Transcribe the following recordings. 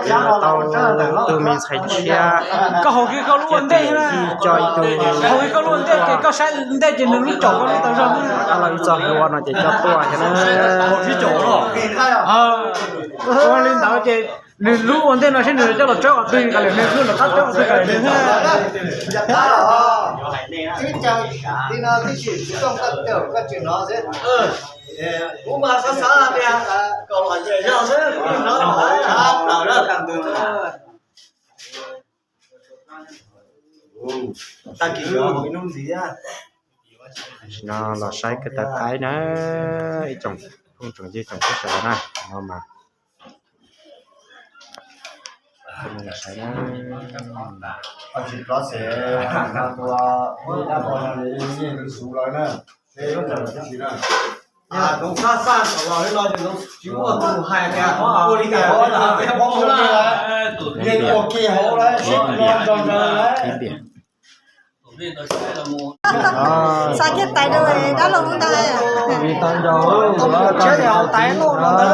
Tau tus me ntxhais tshiab, koj haus kiag koj lub ua ntej na, coj ib tug, haus kiag koj lub ua ntej ces koj saib ntej ces nws lub caum koj lub taw zog. Dab laug ib txoj hlua no ces coj tuaj thiab na. Ua li ntawd ces nws lub ua ntej no seb nws coj los tsawb qhov twg, nws lub lawm qab tsawb qhov twg. Kuv mas xav xav tias kom los nyiam yog xwb, no los tshab plaws na. Tag kis hnub ntxiv. Tam sim no los saib kawm taw qaib na, ib tsoom phooj tsoom ywg tsoom saib sawv daws na, no mas saib na. Tus xab xaj tom los no ces tsis muaj tus hais tias ua li cas, ua li cas. Xav kiag tais rau dab laug ntag. Tus tshiab ces haus tais loj no ntag.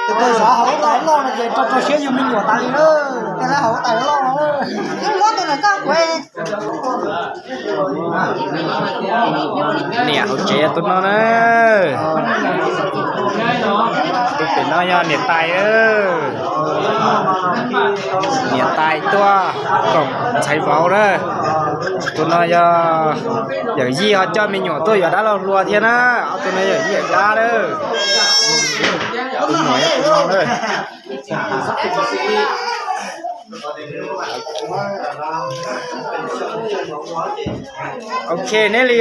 Tus twg xav haus tais loj no ces rau rau siab yug me nyuam tas li na. Tus lawv haus tais loj no. Muab tus ntawm koj kuv. Niam hauv tsev tus no na. Tus pem no yog niam tais. Niam tais tuaj koom ntxhais vauv na. Tus no yog yawm yij ho coj me nyuam tuaj yuav dab laug hluas thiab na. Ob tug no yawm yij yawm dab na. Tus muam yog tus no na. Ok, neb li.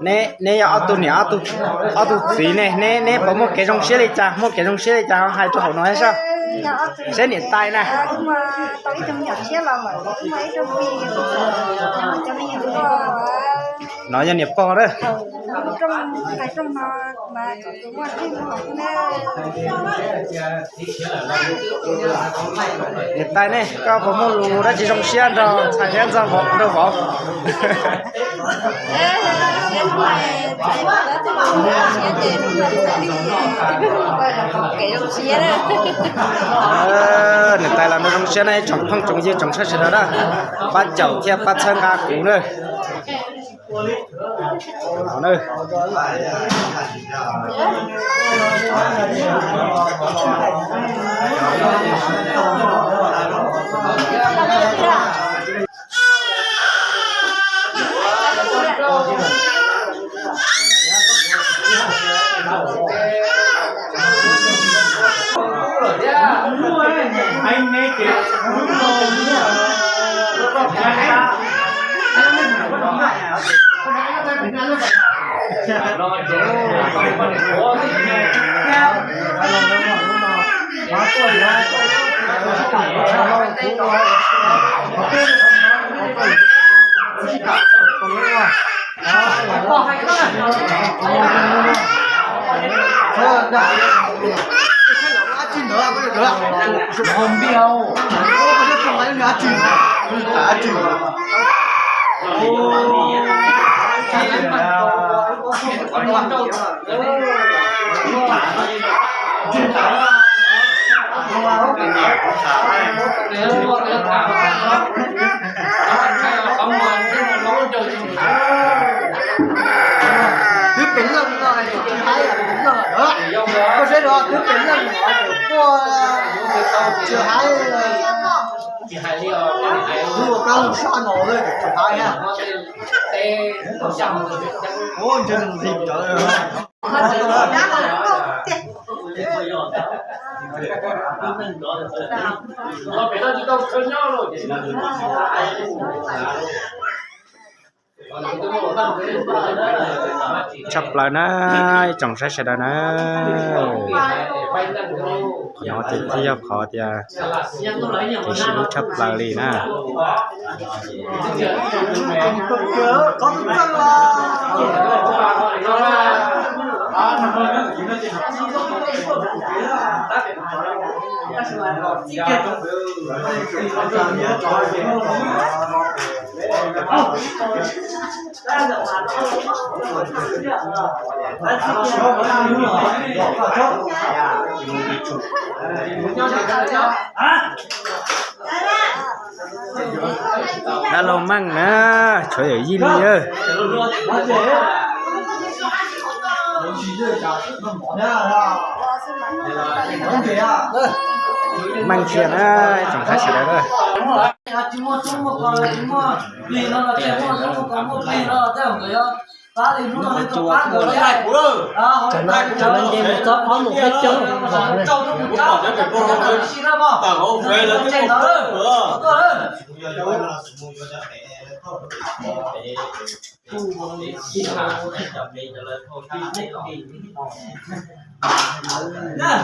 Neb, neb yog ob tug niam ob tug txiv ne, neb, neb puas muaj kev zoo siab li cas, muaj kev zoo siab li cas ho hais rau hauv no thiab saib. Seb niam tais na. No yog niam pog na. Niam tais ne, koj puas muaj lus dab tsi zoo siab nrog ntxhais thiab nrog vauv? Niam tais los nrog zoo siab na, tsoom phooj tsoom ywg tsoom saib sawv daws na, pab caum thiab pab txhawb nqa kuv na. Twb pem leej no tsis hais, koj saib no twb pem leej no kuj tsis hais. Ua kab lug sab no tsis hais. Ua ntshe ntxim rawv. Tshaj plaws na, ib tsoom saib sawv daws na. Qhov no ces thiaj yog qhov tias kev sib hlub tshaj plaws li na. Dab laug Meej na, tshuav yawm yij li. Meej Xia na, ib tsoom saib sawv daws na. Cov no nce mus txob pob mus peb caug.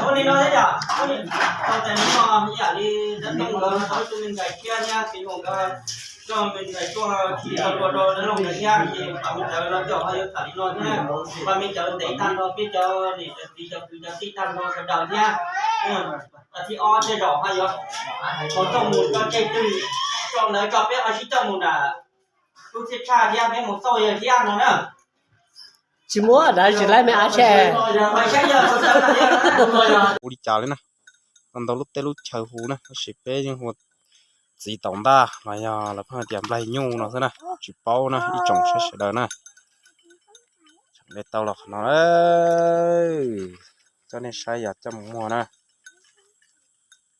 Ua li no thiab yom, ua li no tes no ib yam li dab neeg nkawd tus me ntxhais thiab thiab txiv hluas nkawd coj me ntxhais tuaj khi tau dua rau dab laug nkawd thiab ces pab me cawv los cov ho yuav tham li no thiab, pab me cawv ntev tag nrho peb cov niam cov txiv cov kwv cov tij tag nrho sawv daws thiab. Thiab ob tej zaum ho yuav tau coj mus cov tseg twg, coj ntawd coj peb ho sib coj mus nram lub thij tshaj thiab peb mus xauj yawg thiab no na. Tsis muab dab tsis laib me ab tshaj. Ua li cas li na, ntau lub teb lub chaw hu na, tab sis peb yeej hu ua txiv taum ntaj los yog lawv pheej hais tias nplaig nyuj no xwb na, tsis paub na ib tsoom saib sawv daws na. Tseem de tau los qhov no, txoj nej saib yog coj mus muag na,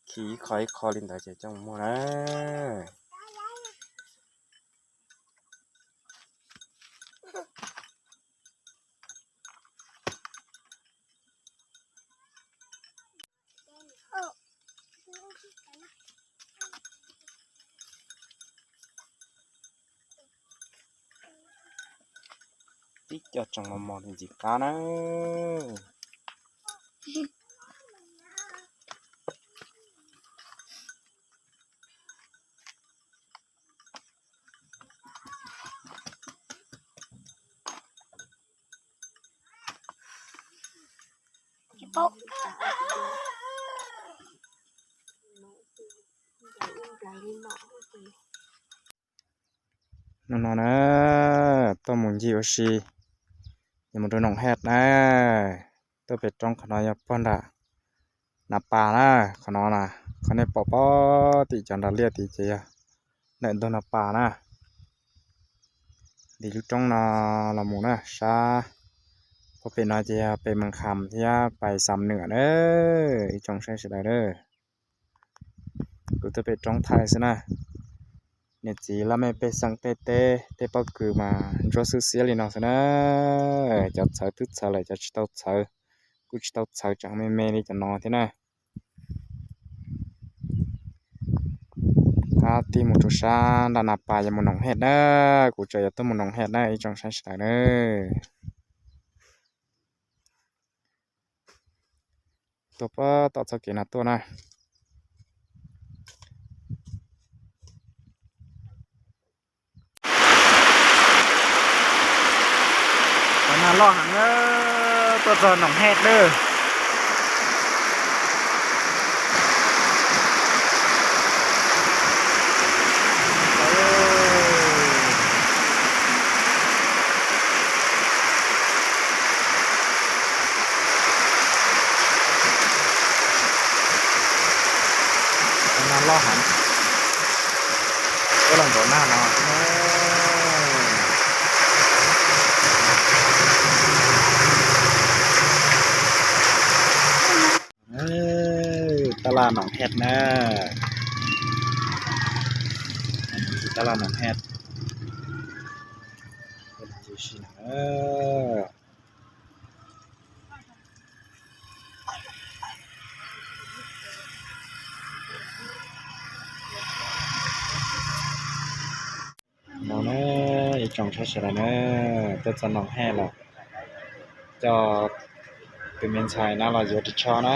khi ib qho ib qho li ntawd ces coj mus muag na. Tib co tsoos mos mos ntxim qab na. Hnub no na, tuaj mus ncig ua si, yuav mus rau Noom Hej na. Tuaj pem roob qhov no yog puag nram Nas Pas na, qhov no na, qhov nej pom pob tim cov nras liaj tid ces yog ntawm ntug Nas Pas na. Nti lub roob no los mus na, sab puag pem no ces yog pem Mees Kham thiab pais Xam Nwm na, ib tsoom saib sawv daws na. Kuv tuaj pem roob thaij xwb na. Niam txiv laj mej pej xeem tej teb tej pob kws mas ntsuab xwb xiab li no xwb na. Cov txhawv twb txhawv lawm, cov tsis tau txhawv kuj tsis tau txhawv, tseem me me li cov no thiab na. Qab tig mus rau sab nram Nas Pas yuav mus Noom Hej na, kuv tseem yuav tuaj mus Noom Hej na ib tsoom saib sawv daws na. Tuaj puag tom txoj kev no tuaj na. Cov nag loj heev, tuaj txog Noom Hej na. Nag loj heev, tuaj los nkaum nag no. Tab laj Noom Hej na, tab laj Noom Hej. No na, ib Zoo sawv daws na, tuaj txog Noom Hej lawm, coj tus me ntxhais no los yuav ris tsho na.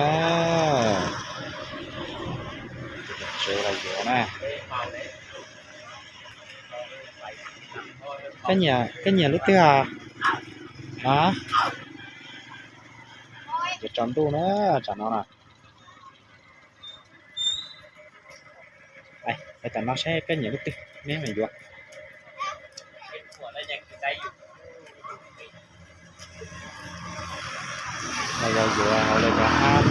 Tsev los yuav na. Koj nyiam lub twg os? A, yuav tsaus ntuj na, tsam no na. Pais tom no saib koj nyiam lub twg, neb mam yuav. Los yog yuav hauv los yog hab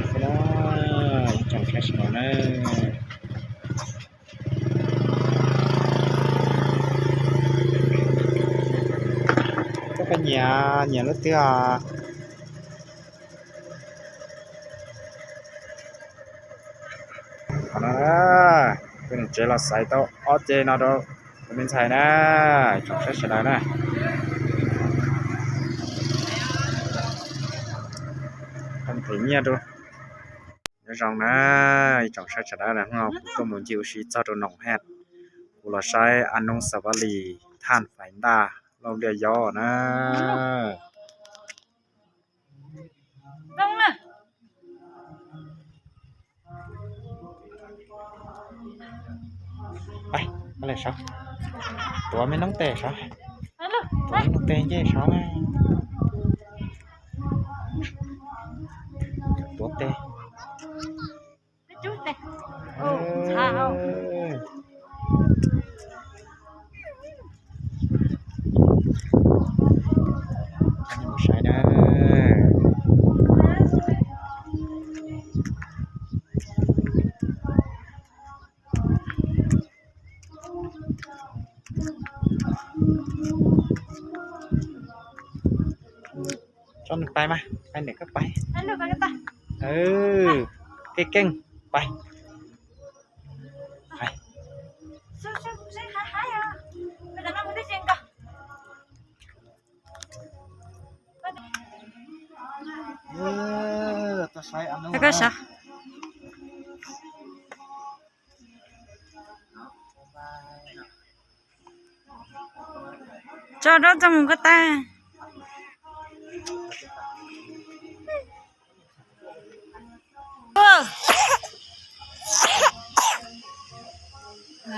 xwb na, ib tsoom saib sawv daws na. Koj nyiam, nyiam lub twg os? Qhov no, tus niam tsev los xaiv tau ob ce no rau tus me ntxhais na, ib tsoom saib sawv daws na. Them nyiaj rau. Nyob zoo na, ib tsoom saib sawv daws na, kuv tuaj mus ncig ua si txog rau Noom Hej, kuv los saib Anub Xas Vas Lis, Thaj Faiv Ntaj, Lauj Liaj Yob na. Tuav me noob tes sav, tuav me noob tes ncej sav, tuav tes. Mus saib na. Tso nws pais mas, pais ntawm koj pais. Keej keej, pais. Koj sav. Tso rov txog mus koj tag.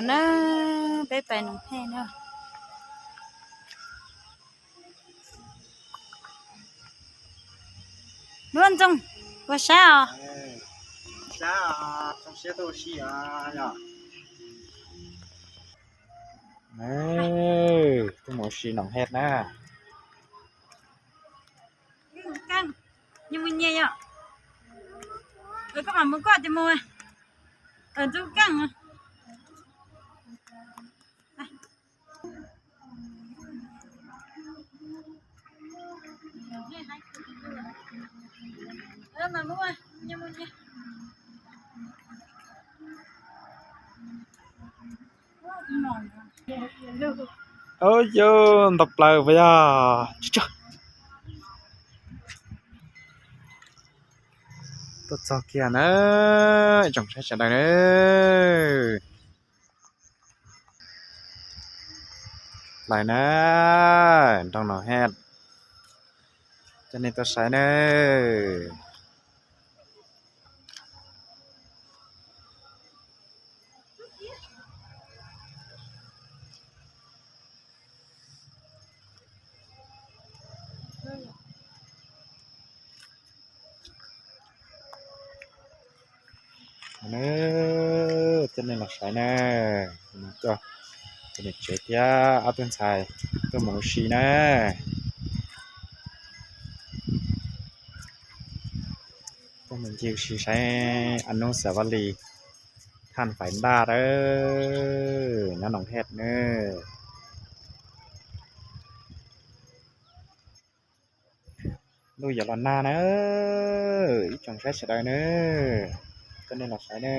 Na, peb pais Noom Hej na. Nuab Ntxoog, puas sab os? Tuaj mus ua si Noom Hej na. Mus nyias yom. Koj mam mus koj ces mus. Ntxub keej. Yog ntau plaws puas yog? Tuaj txog kiag na, ib tsoom saib sawv daws na. Lawm na, nroog Noom Hej, coj nej tuaj saib na. Coj nej los saib na, coj tus niam tsev thiab ob tug ntxhais tuaj mus ua si na. Tuaj mus ncig ua si saib Anub Xas Vas Lis, Thaj Faiv Ntaj na, nyob Noom Hej na. Ntuj yuav los nag na, ib tsoom saib sawv daws na, coj nej los saib na.